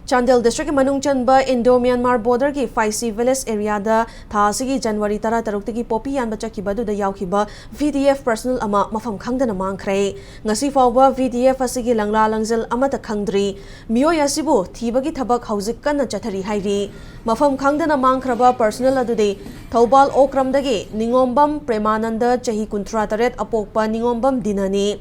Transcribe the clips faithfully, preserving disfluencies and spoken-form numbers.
ꯆꯥꯟꯗꯦꯜ ꯗꯤꯁꯇ꯭ꯔꯤꯛꯀꯤ ꯃꯅꯨꯡ ꯆꯟꯕ ꯏꯟꯗꯣ ꯃ꯭ꯌꯥꯟꯃꯥꯔ ꯕꯣꯔꯗꯔꯒꯤ ꯐꯥꯏꯁꯤ ꯚꯤꯂꯦꯖ ꯑꯦꯔꯤꯌꯥꯗ ꯊꯥ ꯑꯁꯤꯒꯤ ꯖꯅꯋꯥꯔꯤ ꯇꯔꯥꯇꯔꯨꯛꯇꯒꯤ ꯄꯣꯄꯤ ꯌꯥꯟꯕ ꯆꯠꯈꯤꯕ ꯑꯗꯨꯗ ꯌꯥꯎꯈꯤꯕ ꯚꯤ ꯗꯤ ꯑꯦꯐ ꯄꯔꯁꯅꯦꯜ ꯑꯃ ꯃꯐꯝ ꯈꯪꯗꯅ ꯃꯥꯡꯈ꯭ꯔꯦ꯫ ꯉꯁꯤ ꯐꯥꯎꯕ ꯚꯤ ꯗꯤ ꯑꯦꯐ ꯑꯁꯤꯒꯤ ꯂꯪꯂꯥ ꯂꯪꯖꯜ ꯑꯃꯠꯇ ꯈꯪꯗ꯭ꯔꯤ꯫ ꯃꯤꯑꯣꯏ ꯑꯁꯤꯕꯨ ꯊꯤꯕꯒꯤ ꯊꯕꯛ ꯍꯧꯖꯤꯛ ꯀꯟꯅ ꯆꯠꯊꯔꯤ ꯍꯥꯏꯔꯤ꯫ ꯃꯐꯝ ꯈꯪꯗꯅ ꯃꯥꯡꯈ꯭ꯔꯕ ꯄꯔꯁꯅꯦꯜ ꯑꯗꯨꯗꯤ ꯊꯧꯕꯥꯜ ꯑꯣꯀ꯭ꯔꯝꯗꯒꯤ ꯅꯤꯉꯣꯝꯕꯝ ꯄ꯭ꯔꯦꯃꯥꯅꯟꯗ, ꯆꯍꯤ ꯀꯨꯟꯊ꯭ꯔꯥ ꯇꯔꯦꯠ, ꯑꯄꯣꯛꯄ ꯅꯤꯉꯣꯝꯕꯝ ꯗꯤꯅꯅꯤ꯫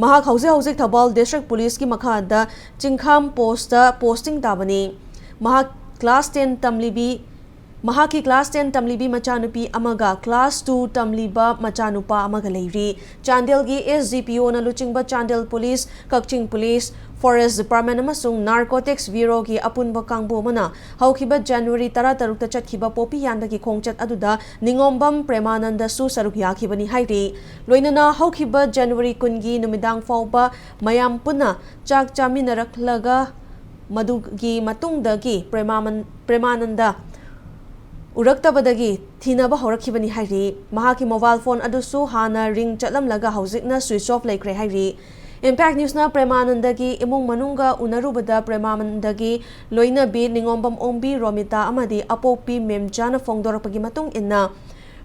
ꯃꯍꯥꯛ ꯍꯧꯖꯤꯛ ꯍꯧꯖꯤꯛ ꯊꯧꯕꯥꯜ ꯗꯤꯁꯇ꯭ꯔꯤꯛ ꯄꯨꯂꯤꯁꯀꯤ ꯃꯈꯥꯗ ꯆꯤꯡꯈꯥꯝ ꯄꯣꯁꯇ ꯄꯣꯁꯇꯤꯡ ꯇꯥꯕꯅꯤ꯫ ꯃꯍꯥꯛ ꯀ꯭ꯂꯥꯁ ꯇꯦꯟ ꯇꯝꯂꯤꯕꯤ, ꯃꯍꯥꯛꯀꯤ ꯀ꯭ꯂꯥꯁ ꯇꯦꯟ ꯇꯝꯂꯤꯕꯤ ꯃꯆꯥꯅꯨꯄꯤ ꯑꯃꯒ ꯀ꯭ꯂꯥꯁ ꯇꯨ ꯇꯝꯂꯤꯕ ꯃꯆꯥꯅꯨꯄꯥ ꯑꯃꯒ ꯂꯩꯔꯤ꯫ ꯆꯥꯟꯗꯦꯜꯒꯤ ꯑꯦꯁ ꯗꯤ ꯄꯤ ꯑꯣꯅ ꯂꯨꯆꯤꯡꯕ ꯆꯥꯟꯗꯦꯜ ꯄꯨꯂꯤꯁ, ꯀꯛꯆꯤꯡ ꯄꯨꯂꯤꯁ, ꯐꯣꯔꯦꯁ ꯗꯤꯄꯥꯔꯠꯃꯦꯟ ꯑꯃꯁꯨꯡ ꯅꯥꯔꯀꯣꯇꯤꯛꯁ ꯕ꯭ꯌꯨꯔꯣꯒꯤ ꯑꯄꯨꯟꯕ ꯀꯥꯡꯕꯨ ꯑꯃꯅ ꯍꯧꯈꯤꯕ ꯖꯅꯋꯥꯔꯤ ꯇꯔꯥꯇꯔꯨꯛꯇ ꯆꯠꯈꯤꯕ ꯄꯣꯄꯤ ꯌꯥꯟꯕꯒꯤ ꯈꯣꯡꯆꯠ ꯑꯗꯨꯗ ꯅꯤꯉꯣꯝꯕꯝ ꯄ꯭ꯔꯦꯃꯥꯅꯟꯗꯁꯨ ꯁꯔꯨꯛ ꯌꯥꯈꯤꯕꯅꯤ ꯍꯥꯏꯔꯤ꯫ ꯂꯣꯏꯅꯅ ꯍꯧꯈꯤꯕ ꯖꯅꯋꯥꯔꯤ ꯀꯨꯟꯒꯤ ꯅꯨꯃꯤꯗꯥꯡ ꯐꯥꯎꯕ ꯃꯌꯥꯝ ꯄꯨꯟꯅ ꯆꯥꯛ ꯆꯥꯃꯤꯟꯅꯔꯛꯂꯒ ꯃꯗꯨꯒꯤ ꯃꯇꯨꯡꯗꯒꯤ ꯄ꯭ꯔꯦꯃꯥꯃꯟ-, ꯄ꯭ꯔꯦꯃꯥꯅꯟꯗ ꯎꯔꯛꯇꯕꯗꯒꯤ ꯊꯤꯅꯕ ꯍꯧꯔꯛꯈꯤꯕꯅꯤ ꯍꯥꯏꯔꯤ꯫ ꯃꯍꯥꯛꯀꯤ ꯃꯣꯕꯥꯏꯜ ꯐꯣꯟ ꯑꯗꯨꯁꯨ ꯍꯥꯟꯅ ꯔꯤꯡ ꯆꯠꯂꯝꯂꯒ ꯍꯧꯖꯤꯛꯅ ꯁ꯭ꯋꯤꯆ ꯑꯣꯐ ꯂꯩꯈ꯭ꯔꯦ ꯍꯥꯏꯔꯤ꯫ ꯏꯝꯄꯦꯛ ꯅ꯭ꯌꯨꯁꯅ ꯄ꯭ꯔꯦꯃꯥꯅꯟꯗꯒꯤ ꯏꯃꯨꯡ ꯃꯅꯨꯡꯒ ꯎꯅꯔꯨꯕꯗ ꯄ꯭ꯔꯦꯃꯥꯅꯟꯗꯒꯤ ꯂꯣꯏꯅꯕꯤ ꯅꯤꯉꯣꯝꯕꯝ ꯑꯣꯡꯕꯤ ꯔꯣꯃꯤꯇꯥ ꯑꯃꯗꯤ ꯑꯄꯣꯛꯄꯤ ꯃꯦꯝꯆꯥꯅ ꯐꯣꯡꯗꯣꯔꯛꯄꯒꯤ ꯃꯇꯨꯡ ꯏꯟꯅ,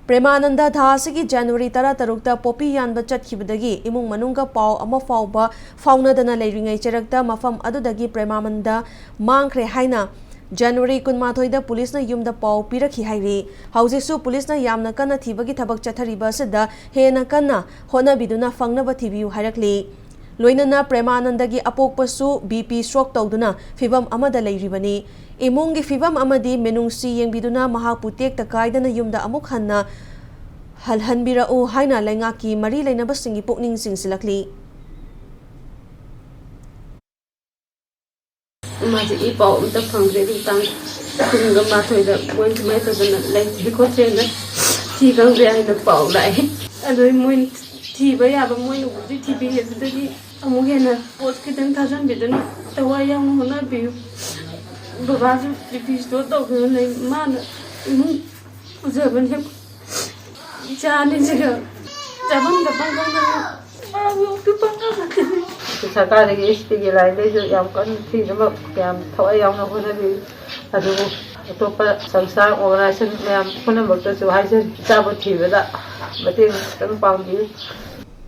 ꯄ꯭ꯔꯦꯃꯥꯅꯟꯗ ꯊꯥ ꯑꯁꯤꯒꯤ ꯖꯅꯋꯥꯔꯤ ꯇꯔꯥꯇꯔꯨꯛꯇ ꯄꯣꯄꯤ ꯌꯥꯟꯕ ꯆꯠꯈꯤꯕꯗꯒꯤ ꯏꯃꯨꯡ ꯃꯅꯨꯡꯒ ꯄꯥꯎ ꯑꯃ ꯐꯥꯎꯕ ꯐꯥꯎꯅꯗꯅ ꯂꯩꯔꯤꯉꯩ ꯆꯩꯔꯛꯇ ꯃꯐꯝ ꯑꯗꯨꯗꯒꯤ ꯄ꯭ꯔꯦꯃꯥꯅꯟꯗ ꯃꯥꯡꯈ꯭ꯔꯦ ꯍꯥꯏꯅ ꯖꯅꯋꯥꯔꯤ ꯀꯨꯟꯃꯥꯊꯣꯏꯗ ꯄꯨꯂꯤꯁꯅ ꯌꯨꯝꯗ ꯄꯥꯎ ꯄꯤꯔꯛꯈꯤ ꯍꯥꯏꯔꯤ꯫ ꯍꯧꯖꯤꯛꯁꯨ ꯄꯨꯂꯤꯁꯅ ꯌꯥꯝꯅ ꯀꯟꯅ ꯊꯤꯕꯒꯤ ꯊꯕꯛ ꯆꯠꯊꯔꯤꯕ ꯑꯁꯤꯗ ꯍꯦꯟꯅ ꯀꯟꯅ ꯍꯣꯠꯅꯕꯤꯗꯨꯅ ꯐꯪꯅꯕ ꯊꯤꯕꯤꯌꯨ ꯍꯥꯏꯔꯛꯂꯤ꯫ ꯂꯣꯏꯅꯅ ꯄ꯭ꯔꯦꯃꯥꯅꯟꯗꯒꯤ ꯑꯄꯣꯛꯄꯁꯨ ꯕꯤ ꯄꯤ ꯁ꯭ꯇ꯭ꯔꯣꯛ ꯇꯧꯗꯨꯅ ꯐꯤꯚꯝ ꯑꯃꯗ ꯂꯩꯔꯤꯕꯅꯤ꯫ ꯏꯃꯨꯡꯒꯤ ꯐꯤꯚꯝ ꯑꯃꯗꯤ ꯃꯤꯅꯨꯡꯁꯤ ꯌꯦꯡꯕꯤꯗꯨꯅ ꯃꯍꯥꯛꯄꯨ ꯇꯦꯛꯇ ꯀꯥꯏꯗꯅ ꯌꯨꯝꯗ ꯑꯃꯨꯛ ꯍꯟꯅ ꯍꯜꯍꯟꯕꯤꯔꯛꯎ ꯍꯥꯏꯅ ꯂꯩꯉꯥꯛꯀꯤ ꯃꯔꯤ ꯂꯩꯅꯕꯁꯤꯡꯒꯤ ꯄꯨꯛꯅꯤꯡ ꯆꯤꯡꯁꯤꯜꯂꯛꯂꯤ꯫ ꯃꯥꯁꯦ ꯏ ꯄꯥꯎ ꯑꯝꯇ ꯐꯪꯗ꯭ꯔꯦ꯫ ꯑꯗꯨ ꯇꯥꯡ ꯀꯨꯟꯒ ꯃꯥꯊꯣꯏꯗ ꯃꯣꯏ ꯁꯨꯃꯥꯏꯅ ꯇꯧꯗꯅ ꯂꯩꯇ꯭ꯔꯦ ꯈꯣꯠꯇ꯭ꯔꯦꯅ ꯊꯤ ꯈꯪꯗ꯭ꯔꯦ ꯍꯥꯏꯅ ꯄꯥꯎ ꯂꯥꯛꯑꯦ꯫ ꯑꯗꯨ ꯃꯣꯏ ꯊꯤꯕ ꯌꯥꯕ ꯃꯣꯏꯅ ꯎꯕꯨꯗꯤ ꯊꯤꯕꯤꯌꯦ꯫ ꯑꯗꯨꯗꯒꯤ ꯑꯃꯨꯛ ꯍꯦꯟꯅ ꯄꯣꯠ ꯈꯤꯇꯪ ꯊꯥꯖꯟꯕꯤꯗꯨꯅ ꯊꯋꯥꯏ ꯌꯥꯎꯅ ꯍꯣꯠꯅꯕꯤꯌꯨ꯫ ꯕꯕꯥꯁꯨ ꯕꯤ ꯄꯤ ꯁ꯭ꯇ꯭ꯔꯣꯛ ꯇꯧꯗꯨꯅ ꯂꯩ꯫ ꯃꯥꯅ ꯏꯃꯨꯡ ꯄꯨꯖꯕꯅꯦ꯫ ꯏꯆꯥ ꯑꯅꯤꯁꯤꯒ ꯆꯥꯐꯝ ꯊꯛꯐꯝ ꯈꯪꯗꯅ ꯃꯥꯕꯨ ꯑꯝꯇ ꯄꯪꯉꯝꯃꯗꯤ꯫ ꯁꯔꯀꯥꯔꯗꯒꯤ, ꯑꯦꯁ ꯇꯤꯒꯤ ꯂꯥꯏꯟꯗꯩꯁꯨ ꯌꯥꯝ ꯀꯟꯅ ꯊꯤꯅꯕ, ꯌꯥꯝ ꯊꯋꯥꯏ ꯌꯥꯎꯅ ꯍꯣꯠꯅꯕꯤ꯫ ꯑꯗꯨꯕꯨ ꯑꯇꯣꯞꯄ ꯁꯪꯁꯊꯥꯟ, ꯑꯣꯔꯒꯅꯥꯏꯖꯦꯁꯟ ꯃꯌꯥꯝ ꯄꯨꯝꯅꯃꯛꯇꯁꯨ ꯍꯥꯏꯖꯔꯤ, ꯑꯆꯥꯄꯣꯠ ꯊꯤꯕꯗ ꯃꯇꯦꯡ ꯈꯤꯇꯪ ꯄꯥꯡꯕꯤꯌꯨ꯫